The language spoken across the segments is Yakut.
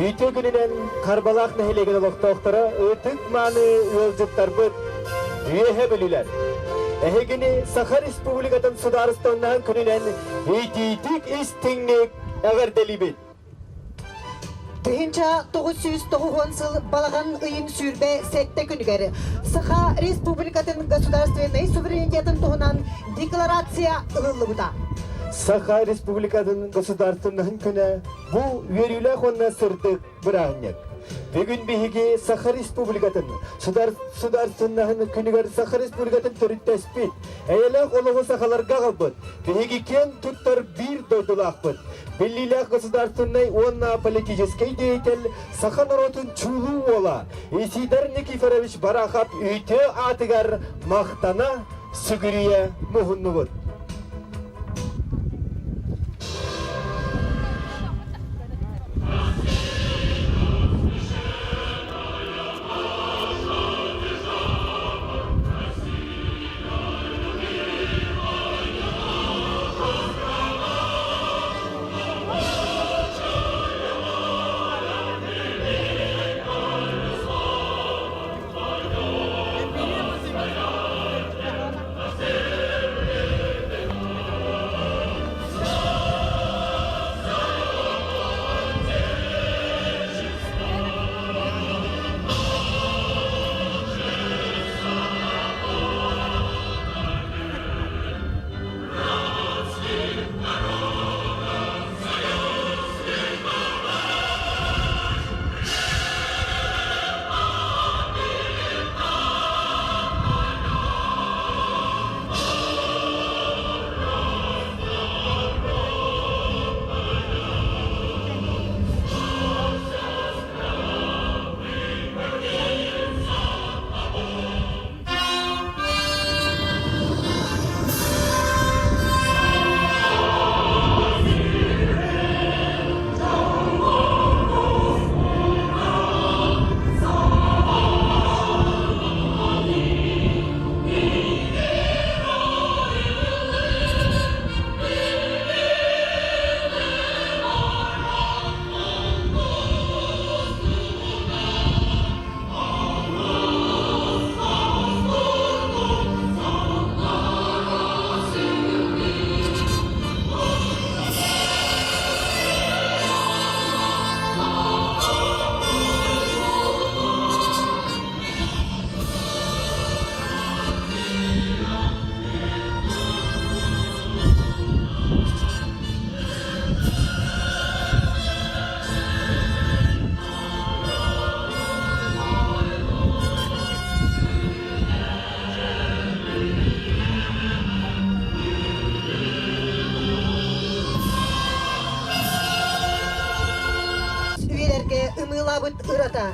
Үтүө күнүнэн Харбалаах нэһилиэгин олохтоохторо ытык-мааны ыалдьыттарбыт Үөһэ Бүлүүлэр! Эһигини Саха Республикатын судаарыстыбаннаһын күнүнэн итиитик истиҥник эҕэрдэлиибит! 1990 сыл балаҕан ыйын 27 күнүгэр Саха Республикатын государственнай суверенитетын туһунан декларация ылыллыбыта. Саха Республикатын государственноһын күнэ бу үөрүүлээх уонна сырдык бырааһынньык. Бүгүн биһиги Саха Республикатын Сударственноһын күнүгэр Саха Республикатын төрүттэспит, эйэлээх олоҕу сахаларга аҕалбыт, биһиги киэн туттар биир дойдулаахпыт, биллиилээх государственнай уонна политическай деятель, саха норуотун чулуу уола Исидор Никифорович Барахов үтүө аатыгар махтана, сүгүрүйэ муһуннубут. Үйэлэргэ ымыылаабыт ырата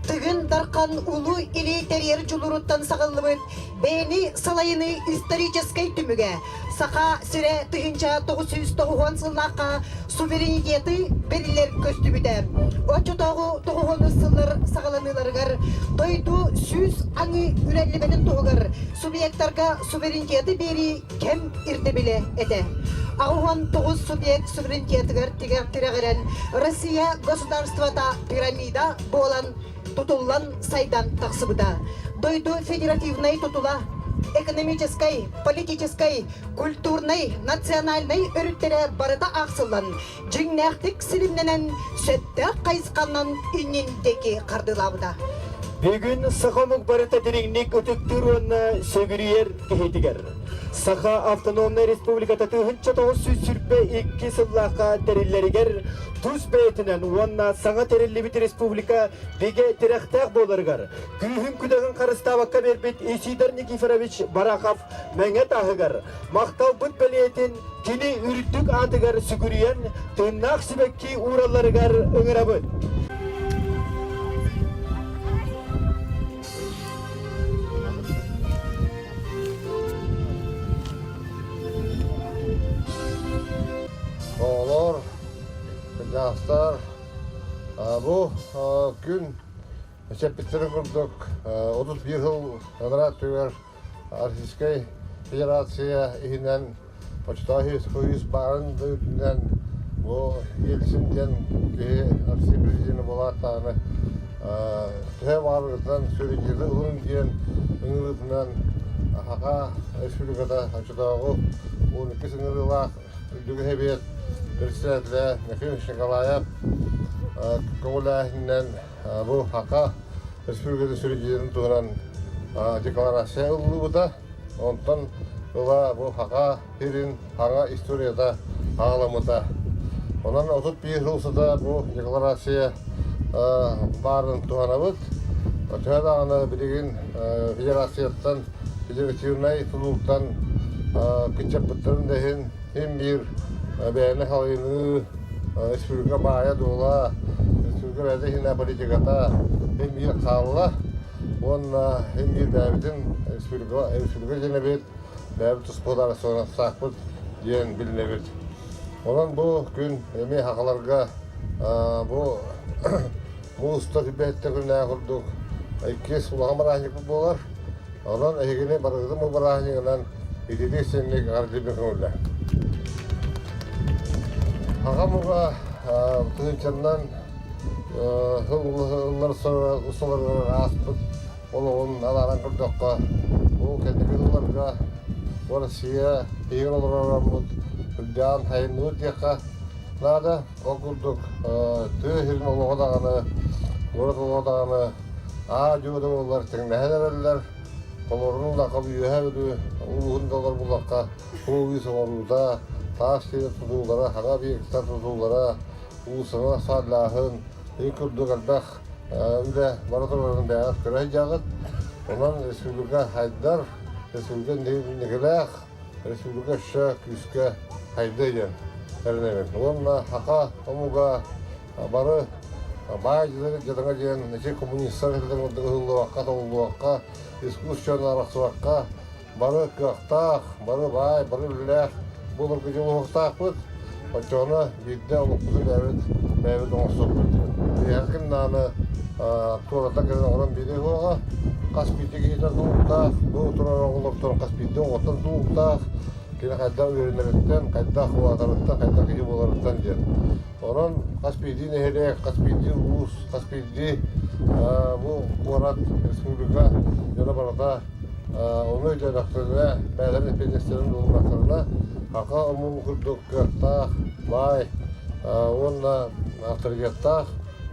Тыгын Дархан улуу илии тэрийэр дьулууруттан саҕыллыбыт бэйэни салайыныы историческай түмүгэ Саха сирэ 1990 сыллаахха суверенитеты бэриллэр көстүбүтэ. Оччотооҕу тоҕуһуонус сыллар саҕаланыыларыгар дойду 100 аҥыы үрэллибэтин туһугар субъектарга суверенитеты биэрии кэм ирдэбилэ этэ. 89 субъект суверенитетыгар тирэҕирэн Россия государствота пирамида буолан тутуллан сайдан тахсыбыта. Дойду федеративнай тутула экономическай, политическай, культурнай, национальнай өрүттэрэ барыта аахсыллан, дьиҥнээхтик силимнэнэн, сөптөөх хайысханан иннин диэки хардыылаабыта. Бүгүн саха омук барыта дириҥник ытыктыыр уонна сүгүрүйэр киһитигэр Саха автономнай республиката 1922 сыллаахха тэриллэригэр тус бэйэтинэн уонна саҥа тэриллибит республика бигэ тирэхтээх буоларыгар күүһүн-күдэҕин харыстаабакка биэрбит Исидор Никифорович Барахов Мэҥэ таһыгар махталбыт бэлиэтин кини үрдүк аатыгар сүгүрүйэн тыыннаах сибэкки ууралларыгар ыҥырабыт. Оҕолор, кырдьаҕастар, бу күн сэппиттэрин курдук 31 сыл анараа өттүгэр Российскай Федерация иһинэн почтовый союз баарын да үрдүнэн Бу Ельцин диэн киһи Россия президенэ буолаат даҕаны төһө баҕарбытынан сүрүнньүтэ ылын диэн ыҥырыытынан Саха Республиката оччотооҕу 12 ыҥырыылаах Үрдүкү Сэбиэт председателэ Ефим Николаев көҕүлээһининэн бу Саха Республикатын сүрүнньүтүн туһунан декларация ылыллыбыта. Онтон ыла бу Саха сирин саҥа историята аҕаламмыта. Онон 31 сыл устата бу декларация баарын туһанабыт. Төһө даҕаны билигин федерацияттан, федеративнай тутултан кыччаппыттарын да иһин син биир бэйэни салайыныы, республика баайа-дуола, республика бэйэтэ иһинэ политиката син биир хаалла. Уонна син биир бэйэбитин республика, республика дьэнэбит, бэйэбит туспа диэн билинэбит. Онон бу күн эмиэ сахаларга бу мууста түбэһиттэ күннээх курдук иккис улахан бырааһынньыкпыт буолар. Онон эһигини барыгытын бу бырааһынньыгынан ититик синник эҕэрдэлиибин көҥүллэ. Саха омуга тыһыынчаннан сыл усталарыгар ааспыт олоҕун алааран көрдөххө, бу кэнники сылларга Россия иһигэр олорор үрдээн сайынныбыт диэххэ наада. Ол курдук тыа сирин олоҕо даҕаны, куорат олоҕо даҕаны аа-дьуо да буоллар тэҥнэһэн эрэллэр. Толорун ыллахха Үөһээ Бүлүү улууһун да олор буллахха суол-иис оҥоруута, таас сири тутуулара, саҥа объектар тутуулара, уулуссаны асфальтааһын, ити курдук элбэх үлэ бара турарын бэйэҕит көрө сылдьаҕыт. Онон республика сайдар, республика инникилээх, республика өссө күүскэ сайдыа диэн эрэнэбин. Уонна саха омуга бары баай дьадаҥа диэн ити коммунистар курдук ыһыллыбакка, толуллубакка, искусственно арахсыбакка бары кыахтаах, бары баай, бары үлэлээх буоларга дьулуһуохтаахпыт. Оччоҕуна биирдэ олохпутун бэйэбит бэйэбит оҥостуохпут диэн. Биһиэхэ ким даҕаны туората кэлэн оҥорон биэриэ суоҕа. Хас биирдии киһитэ тулуктаах, бу турар оҕолортон хас биирдии оҕоттон тулуктаах, кини хайдах үөрэнэриттэн, хайдах улаатарыттан, хайдах киһи буоларыттан диэн. Онон хас биирдии нэһилиэк, хас биирдии улуус, хас биирдии бу куорат, республика дьоно барыта Ону өйдөөтөхтөрүнэ, бэйэлэрин эппиэтинэстэрин булуннахтарына, саха омугун курдук кыахтаах, баай уонна авторитеттаах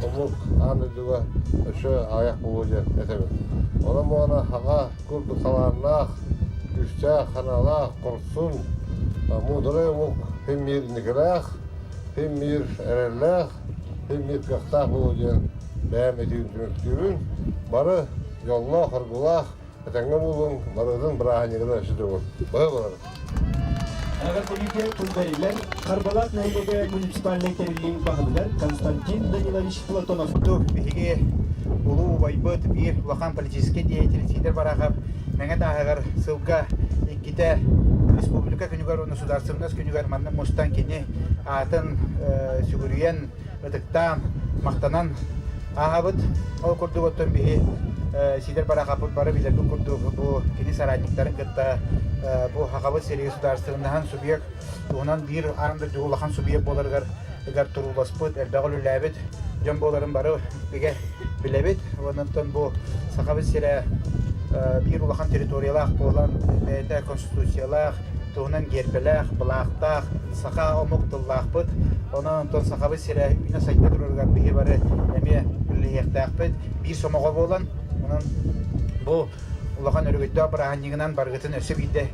омук аан дойдуга өссө аҕыйах буолуо диэн этэбин. Онон буолана саха курдук талааннаах, күүстээх, санаалаах, хорсун, муударай омук син биир инникилээх, син биир эрэллээх, син биир кыахтаах буолуо диэн бэйэм этиибин түмүктүүбүн. Бары дьоллоох, аргылаах, этэҥҥэ буолуҥ, барытын бырааһынньыгынан өссө төгүл. Быһа барабыт. Эҕэрдэлиигэ тылбэриллэр Харбалаах нэһилиэгэ муниципальнай тэриллии баһылыгар Константин Данилович Платонов. Биһиги улуу убайбыт биир улахан политическай деятель Сидор Барахов Мэҥэ Тааһыгар сылга иккитэ республика күнүгэр уонна судаарыстыбаннас күнүгэр манна мустан кини аатын сүгүрүйэн ытыктаан, махтанан ааһабыт. Ол курдук оттон биһи Сидор Барахаппыт бары билэрбит курдук бу кини соратниктарын кытта бу Сахабыт сири судаарыстыбаннаһан субъект туһунан биир аан дойду улахан субъект буоларыгар ыгар турууласпыт, элбэх үлэлээбит дьон буоларын бары бигэ билэбит. Онон бу Сахабыт сирэ биир улахан территориялаах буолан бэйэтэ конституциялаах, туһунан гиэрбэлээх, былаахтаах, саха омук тыллаахпыт. Онон онтон Сахабыт сирэ үүнэ-сайда турарыгар биһи бары эмиэ үлэлэһиэхтээхпит. Биир сомоҕо буолан, онон бу улахан өрөгөйдөөх бырааһынньыгынан барыгытын өссө биирдэ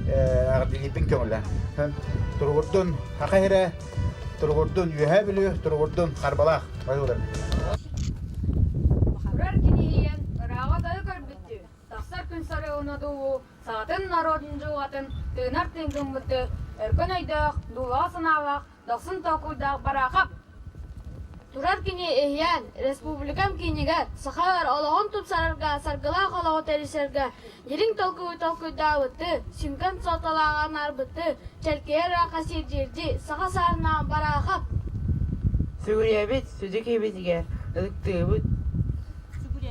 эҕэрдэлиирбин көҥүлэ. Туругурдун Саха сирэ, туругурдун Үөһээ Бүлүү, туругурдун Харбалаах. Турар киниһийэн ырааҕа дайы көрбүттүү, тахсар күн сарыалына дуу, Саатын норуотун дьылҕатын тыынар тыын гыммыты, өркөн өйдөөх, дуулаҕа санаалаах, дохсун толкуйдаах Бараахап! Турар кини иһийэн, республикам киинигэр сахалар олоҕун тупсарарга, саргылаах олоҕу тэрийсэргэ дириҥ толкуйу толкуйдаабыты, сүҥкэн суолталааҕы анаарбыты, чэлкийэр ыраахха сирдиирдии саха саарынаах Бараахап! Сүгүрүйэбит, сүдү киһибитигэр ытыктыыбыт.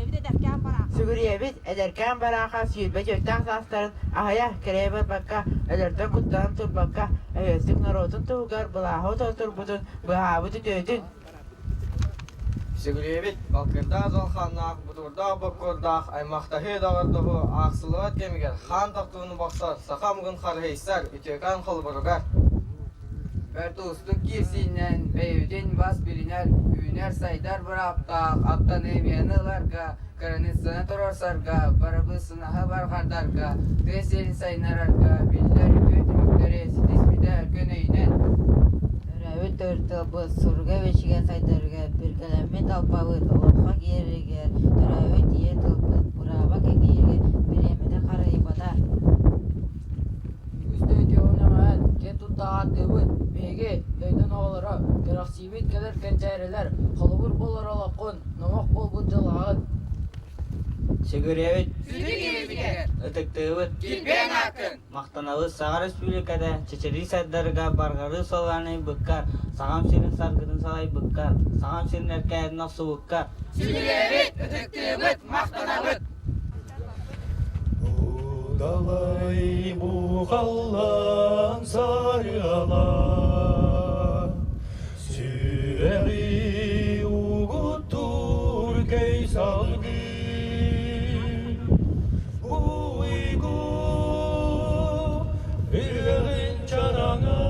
Сүгүрүйэбит эдэркээн бараахап. Сүгүрүйэбит эдэркээн бараахап 24 саастарын аһыйа кэрэйэ барбакка, өлөртөн куттанан турбакка, өһүөстүк норуотун туһугар былааһы утары турбутун быһаабыт үтүөтүн. Сүгүрүйэбит балкырдаах дьалхааннаах, бутуурдаах боккуордаах, аймахтаһыы доҕордоһуу аахсыллыбат кэмигэр хаан тохтууну бохсор, саха омугун харыһыйсар үтүөкэн холобуругар. Бэрт уустук киирсиинэн бэйэбитин бас билинэр, үүнэр-сайдар бырааптаах аптаныамыйаны ыларга, кыраныыссаны туруорсарга, барабыысынаһы барҕардарга, тыа сирин сайыннарарга биллэр үтүө түмүктэри ситиспитэ өркөн өйүнэн. Төрөөбүт төрүт тылбыт суруга-бичигэ сайдарыгар, билгэлэммит алпабыт олоххо киирэригэр, төрөөбүт ийэ тылбыт бырааба кэҥииригэр бириэмэтэ харыһыйбата. Үгүс өйдүөҕүн киэн тутта ааттыыбыт, биһиги, дойдун оҕолоро, кэрэхсиибит кэлэр кэнчээрилэр, холобур буолар олоххун, номох буолбут дьылҕаҕыт. Сүгүрүйэбит, Сүдү киһибитигэр ытыктыыбыт, килбиэн ааккын! Махтанабыт Саха Республиката чэчирии сайдарыгар барҕарыы суоллаан ыйбыккар, Сахам сирин саргытын салайбыккар, Сахам сирин эркээйитин охсубуккар. Сүгүрүйэбит, ытыктыыбыт, махтанабыт! Удалай бухаллан сарыала, Сүрэҕи угуттуур кэй салгын. Уйгу үрэҕин чараҥа,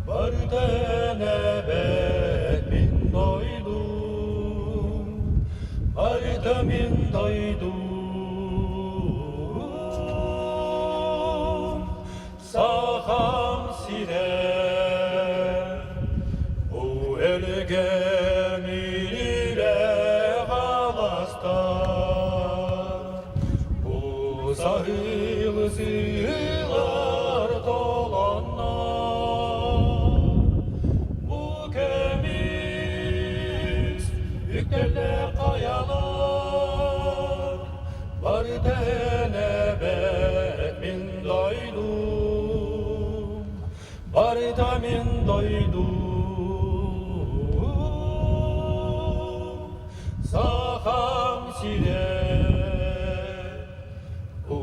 Барыта эбэт мин дойдум, Барыта мин дойдум, Сахам сирэ. Бу өлгөм илэ аластар, Бу саһыл сыылар толоннор, Бу көмүс үктэллээх хайалар, Барыта эбэт мин дойдум, Барыта мин дойдум, Сахам сирэ. Бу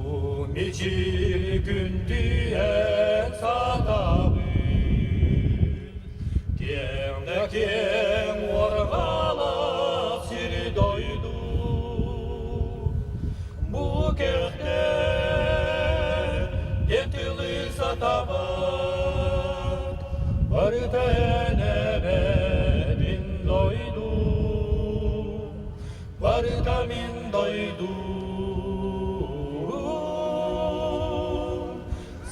мичил күндүйэн сатабыт, Киэҥ да киэҥ уорҕалаах сири дойду. Бу кэхтэр диэн тылы сатабат, Барыта эн эбэт мин дойдум, Барыта мин дойдум,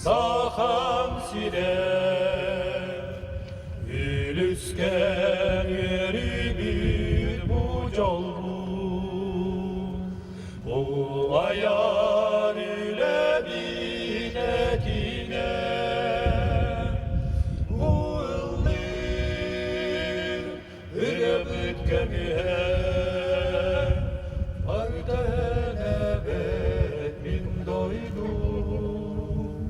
Сахам сирэ. Үлүскэн үөрүүбүт бу дьолбут, Бу айар үлэбит этинэ. Бу ыллыыр ырыабыт көмүһэ, Барыта эбэт мин дойдум,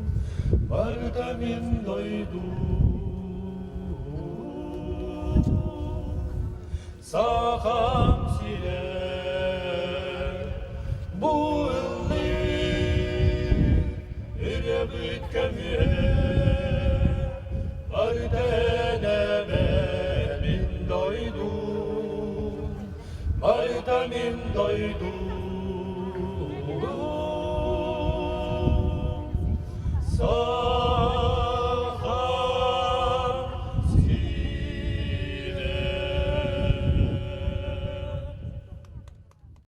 Барыта мин дойдум. Сахам сирэ бу ыллыыр ырыабыт көмүһэ, Барыта мин дойдум, барыта мин дойдум.